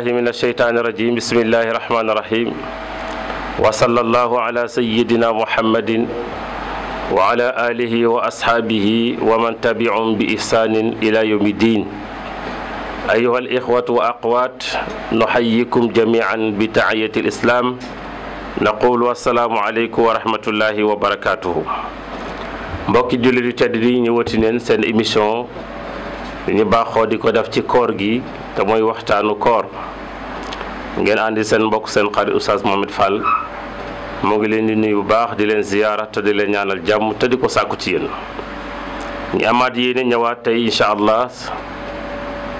billahi min alsheytaani irajim bismillahi irrahmani irrahim wa sallallahu ala sayidina muhammadin wa ala alihi wa ashaabihi wa man tabi'um bi ihsanin ila yawmi din. ayuha alixwatu wa aqwat, nuxayikum jamian bi taxiyati alislam, naqulu assalaamu aleykum wa rahmatullahi wa barakatuhu. mbokki jullit yu tedd di ñëwati neen seen émission ñu baaxoo di ko def ci koor gi te mooy waxtaanu koor. ngeen àndi seen mbokk seen xarit Oustaz Mohamed Fall mu ngi leen di nuyu bu baax di leen ziyaara te di leen ñaanal jàmm te di ko sàkku ci yéen. ñu amaat yéene ñëwaat tey incha allah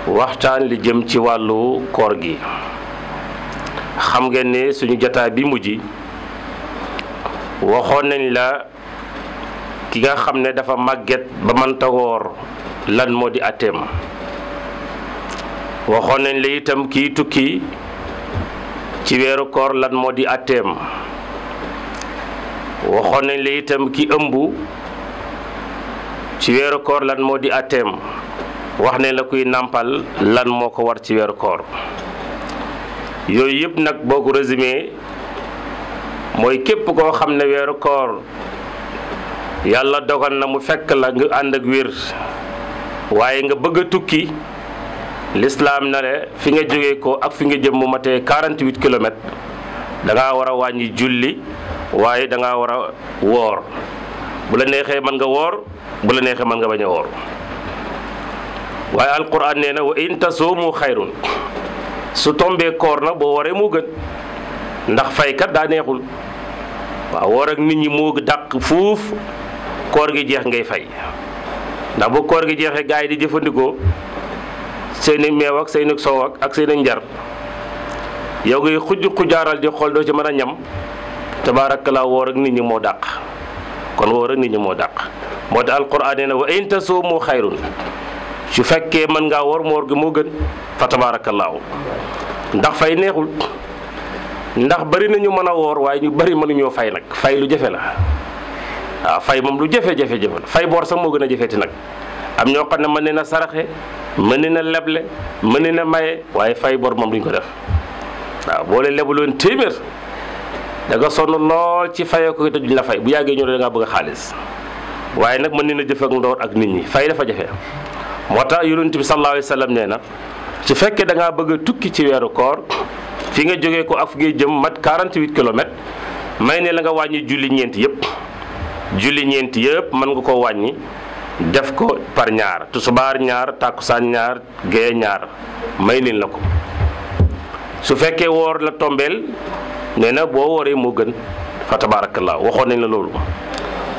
waxtaan li jëm ci wàllu koor gi. xam ngeen ne suñu jotaay bi mujj waxoon nañ la ki nga xam ne dafa màgget ba mënta woor lan moo di àtteem. waxoon nañ la itam kii tukki ci weeru koor lan moo di àtteem. waxoon nañ la itam ki ëmb ci weeru koor lan moo di àtteem. wax nañ la kuy nàmpal lan moo ko war ci weeru koor. yooyu yëpp nag boo ko résumé mooy képp koo xam ne weeru koor yàlla dogal na mu fekk la nga ànd ak wér waaye nga bëgg a tukki, lislaam na le fi nga jógee ko ak fi nga jëm mu matee 48 kilomètres da ngaa war a wàññi julli waaye da ngaa war a woor. bu la neexee mën nga woor, bu la neexee mën nga bañ a woor. waaye alquran nee na wa in tasuumu xayrun, su tombee koor na boo waree moo gën, ndax faykat daa neexul. waaw woor ak nit ñi moo dàq fuuf koor gi jeex ngay fay, ndax bu koor gi jeexee gars yi di jëfandikoo seeni meew ak seeni soow ak seeni njar, yow ngay xujaaral di xool doo ci mën a ñam. tabaarakallaa woor ak nit ñi moo dàq. kon woor ak nit ñi moo dàq. moo tax alquran nee na wa in tasuumu xayrun, su fekkee mën ngaa woor moor gi moo gën fa tabaarakallaahu. ndax fay neexul, ndax bari na ñu mën a woor waaye ñu bari mënuñoo fay nag. fay lu jafe la. waaw fay moom lu jafe-jafe fay boor sax moo gën a jafeeti nag. am ñoo xam ne mën ne na saraxe, mën na leble, mën na maye, waaye fay bor moom duñ ko def. waaw boo leen lebuloon téeméer da nga sonn lool ci fayee ko te duñ la fay, bu yàggee ñëw da ngaa bëgg a xaalis. waaye nag mën na jëf ak ndoor ak nit ñi, fay dafa jafe. moo tax yonent bi sallallahu alayhi wa sallam nee na su fekkee da ngaa bëgg a tukki ci weeru koor, fi nga jógee ko ak fi ngay jëm mat 48 kilomètres, may ne la nga wàññi julli ñeent yëpp. julli ñeent yëpp mën nga ko wàññi def ko par ñaar, tusubaar ñaar, tàkkusaan ñaar, gee ñaar, may nañ la ko. su fekkee woor la tombeel nee na boo wooree moo gën fa tabaarakallaa. waxoon nañ la loolu.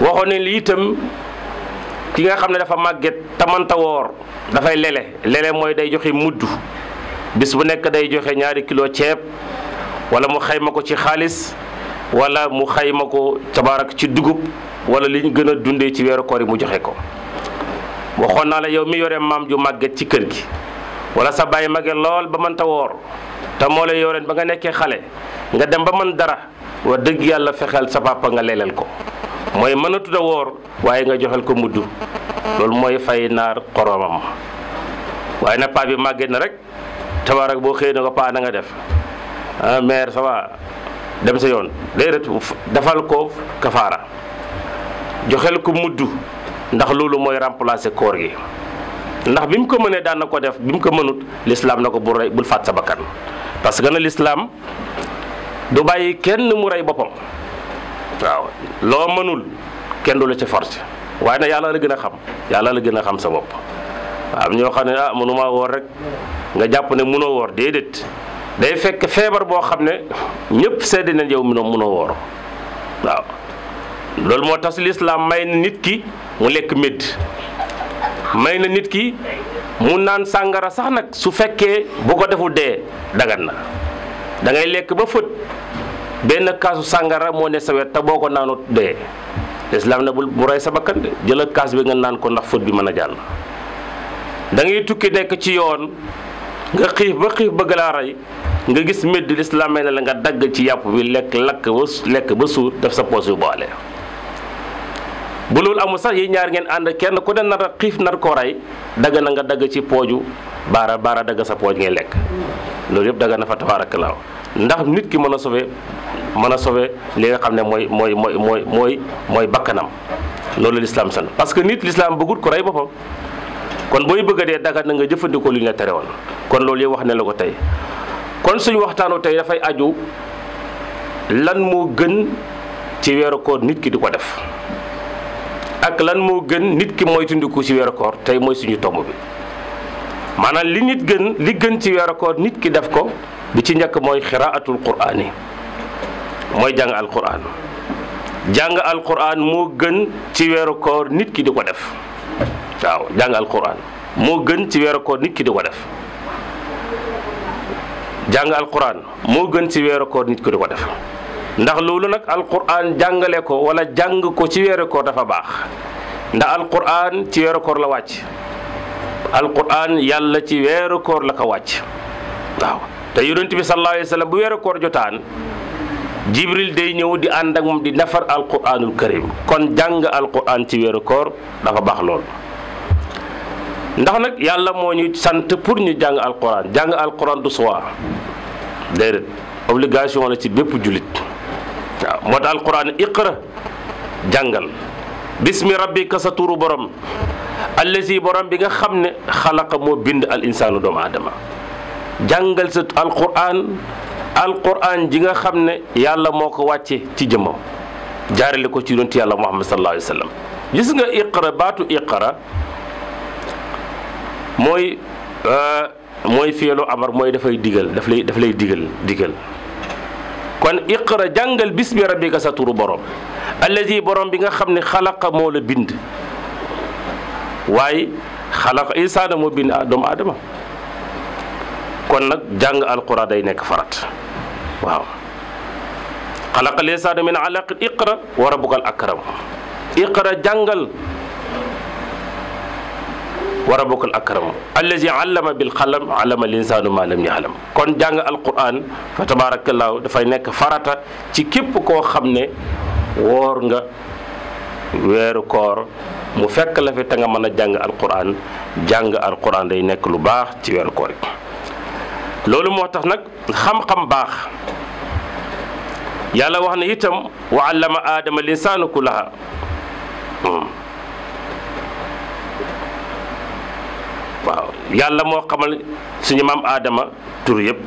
waxoon nañ li itam ki nga xam ne dafa màgget tamanta woor dafay lele mooy day joxe mudd. bis bu nekk day joxe 2 kilo ceeb, wala mu xayma ko ci xaalis, wala mu xayma ko tabaarak ci dugub, wala li ñu gën a dundee ci weeru koor yi mu joxe ko. waxoon naa la yow mi yore maam ju màgget ci kër gi, wala sa bàyyi màgget lool ba mënta woor te moo la yoreen ba nga nekkee xale nga dem ba mën dara, wax dëgg yàlla fexeel sa papa nga leelal ko. mooy mën a tudd a woor waaye nga joxel ko mudd. loolu mooy fay naar xoromam. waaye nag paa bi màgget na rek tabaarak boo xëyee na ko paa na nga def mère ça va dem sa yoon, déedéet, defal ko kafaara, joxel ko mudd, ndax loolu mooy remplacer koor gi. ndax bi mu ko mënee daan na ko def, bi mu ko mënut lislaam na ko bul faat sa bakkan. parce que na lislaam du bàyyi kenn mu rey boppam. waaw loo mënul kenn du la ci force, waaye nag yàlla la gën a xam, yàlla la gën a xam sa bopp. waaw ñoo xam ne mënumaa woor rek nga jàpp ne mënoo woor, déedéet. day fekk feebar boo xam ne ñëpp sedd nañ yow mënoo woor. waaw loolu moo tax lislaam may na nit ki mu lekk médd, may na nit ki mu naan sàngara sax nag su fekkee bu ko deful dee dagan na. da ngay lekk ba fët benn kaasu sàngara moo ne sa wet te boo ko naanut dee. lislaam ne bu rey sa bakkan de, jëlal kaas bi nga naan ko ndax fët bi mën a jàll. da ngay tukki nekk ci yoon nga xiif ba xiif bëgg laa rey, nga gis médd, lislaam may na la nga dagg ci yàpp bi lekk ba suur def sa poos yu boole. bu loolu amul sax yi ñaar ngeen ànd kenn ku ne nar a xiif nar koo rey, dagg na nga dagg ci pooju baara dagg sa pooj ngay lekk loolu yëpp daga na fa tabaarakallaahu ndax nit ki mën a sauver li nga xam ne mooy bakkanam loolu lislaam san parce que nit lislaam bëggut ko rey boppam kon booy bëgg a dee dagat na nga jëfandikoo lu ñu la tere woon kon loolu yëpp wax ne la ko tey kon suñu waxtaanu tey dafay aju lan moo gën ci weeru koor nit ki di ko def ak lan moo gën nit ki moytandiku ci weeru koor tey mooy suñu tomb bi maanaam li gën ci weeru koor nit ki def ko bi ci njëkk mooy xiraatul quraan yi mooy jàng alquran moo gën ci weeru koor nit ki di ko def waaw jàng alquran moo gën ci weeru koor nit ki di ko def jàng alquran moo gën ci weeru koor nit ki di ko def ndax loolu nag alquran jàngale ko wala jàng ko ci weeru koor dafa baax ndax alquran ci weeru koor la wàcc alquran yàlla ci weeru koor la ko wàcc waaw te yonent bi sallallahu alayhi wa sallam bu weeru koor jotaan jibril day ñëw di ànd ak moom di nafar alquranul karim kon jàng alquran ci weeru koor dafa baax lool ndax nag yàlla moo ñu sant pour ñu jàng alquran du choix déedéet obligation la ci bépp jullit waaw moo tax alquran iqra jàngal bismi rabbika sa turu borom allazi borom bi nga xam ne xalaqa moo bind al insaanu doomu aadama jàngal sa alquran ji nga xam ne yàlla moo ko wàcce ci jëmmam jaarale ko ci yonent yàlla muhammad sallallahu alayhi wa sallam gis nga iqra baatu iqra mooy fi'lu amar mooy dafay digal daf lay digal kon iqra jàngal bismi rabbika sa turu borom allazi borom bi nga xam ne xalaqa moo la bind waaye xalaqa insaana moo bind doomu aadama kon nag jàng alquran day nekk farat waaw xalaqal insaana min alaqin iqra wa rabbukal akram iqra jàngal wa rabbukal akram allazi allama bil qalam allama al insaanu ma lam ya'lam kon jàng alquran fa tabaarakallaahu dafay nekk farata ci képp koo xam ne woor nga weeru koor mu fekk la fi te nga mën a jàng alquran day nekk lu baax ci weeru koor yi loolu moo tax nag xam-xam baax yàlla wax na itam wa allama aadama linsaana kullaha waaw yàlla moo xamal suñu maam aadama tur yëpp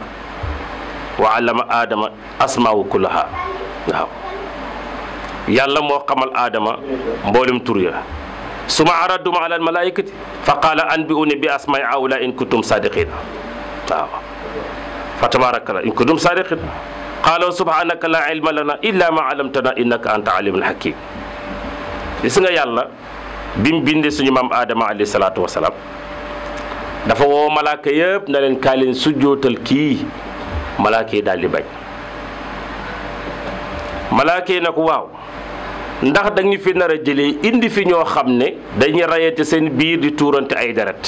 wa allama aadama asmaahu kullaha waaw yàlla moo xamal aadama mboolem tur ya suma aradum ala al malaikati fa qaala anbi'uni bi asmaai haula in kuntum sadiqin waaw fa tabarakallah in kuntum sadiqin qaalu subhanaka la ilma lana illa ma alamtana innaka anta alimul hakim gis nga yàlla bi mu bindee suñu maam aadama alayhi salaatu wasalaam dafa woo malaaka yëpp na leen kaa leen sujjootal kii malaaka yi daal di bañ malaaka yi na ko waaw ndax dañu fi nar a jëlee indi fi ñoo xam ne dañuy rayante seen biir di tuurante ay deret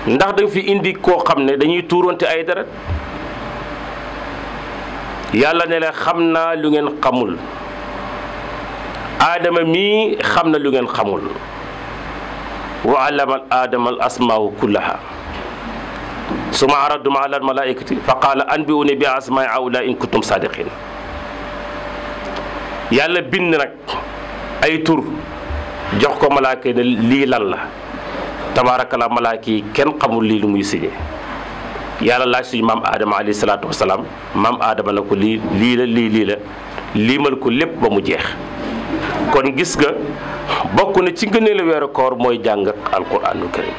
ndax dañ fi indi koo xam ne dañuy tuurante ay deret yàlla ne la xam naa lu ngeen xamul aadama mii xam na lu ngeen xamul wa allama aadama al asmaahu kullaha suma aradum ala al malaikati fa qaala anbi'uni bi asmaai haula in kuntum sadiqin yàlla bind nag ay tur jox ko malaaka yi ne lii lan la tabaarakallaa malaaka yi kenn xamul lii lu muy signé yàlla laaj suñu maam aadama alayhi salaatu wasalaam maam aadama na ko lii la liimal ko lépp ba mu jeex kon gis nga bokk na ci ngëneelu weeru koor mooy jàng alquraanul karim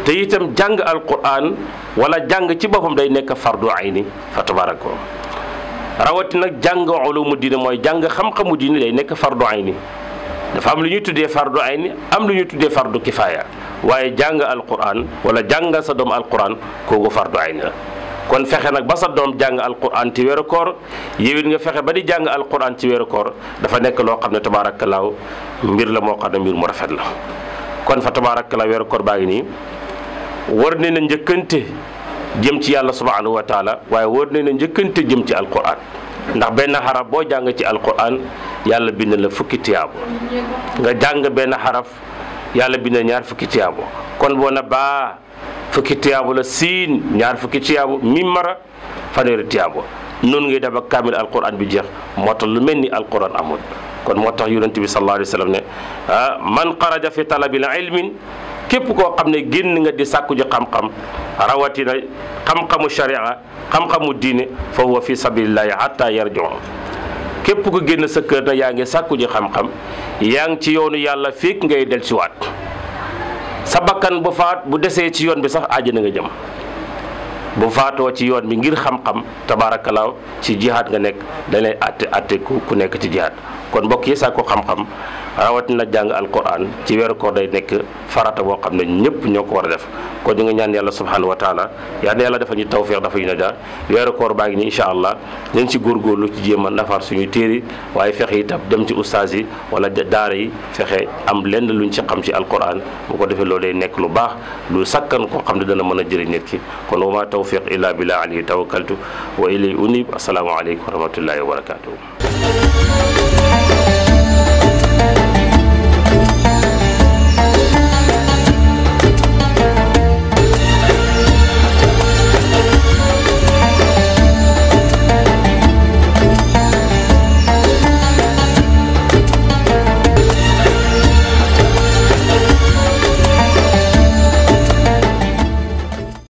te itam jàng alquran wala jàng ci boppam day nekk fardu ayni fa tabaraka rawati nag jàng ulumu diine mooy jàng xam-xamu diine day nekk fardu ayni dafa am lu ñuy tuddee fardu ayni am lu ñuy tuddee fardu kifaaya waaye jàng alquran wala jàngal sa doom alquran kooku fardu ayni la kon fexe nag ba sa doom jàng alquran ci weeru koor yow it nga fexe ba di jàng alquran ci weeru koor dafa nekk loo xam ne tabaarakallaahu mbir la moo xam ne mbir mu rafet la kon fa tabaarakallaahu weeru koor baa ngi nii war ne na njëkkante jëm ci yàlla subhanahu wa taala waaye war ne na njëkkante jëm ci alquran ndax benn xarab boo jàng ci alquran yàlla bind la fukki tiyaabo nga jàng benn xaraf yàlla bind ñaar fukki tiyaabo kon boo na baa fukki tiyaabo la siin ñaar fukki tiyaabo mimara fanweeri tiyaabo noonu ngay def ak kaamil alquran bi jeex moo tax lu mel ni alquran amul kon moo tax yonent bi sallallahu alayhi wa sallam ne man xaraja fi talabil ilmin képp koo xam ne génn nga di sàkku ji xam-xam rawatina xam-xamu sharia xam-xamu diine fa huwa fi sabilillahi hatta yarji'u képp ko génn sa kër na yaa ngi sàkku ji xam-xam yaa ngi ci yoonu yàlla fekk ngay del ci waat sa bakkan bu faat bu desee ci yoon bi sax àjjana nga jëm bu faatoo ci yoon bi ngir xam-xam tabaarakallaa ci jihaad nga nekk dañ lay atte ku nekk ci jihaad kon mbokk yi sàkku xam-xam rawatina jàng alquran ci weeru koor day nekk farata boo xam ne ñëpp ñoo ko war a def kon ñu ngi ñaan yàlla subhanahu wa taala yal na yàlla dafa ñu tawfeex dafa ñu naja weeru koor baa ngi nii incha allah nañ ci góorgóorlu ci jéem a nafar suñu téere waaye fexe itam dem ci ustaas yi wala daara yi fexe am lenn luñ ci xam ci alquran bu ko defee loolu day nekk lu baax lu sakkan koo xam ne dana mën a jëriñ nit ki kon wa ma tawfiq illa billah alayhi tawakkaltu wa ilayhi unib assalaamu aleykum wa rahmatullahi wa barakatuh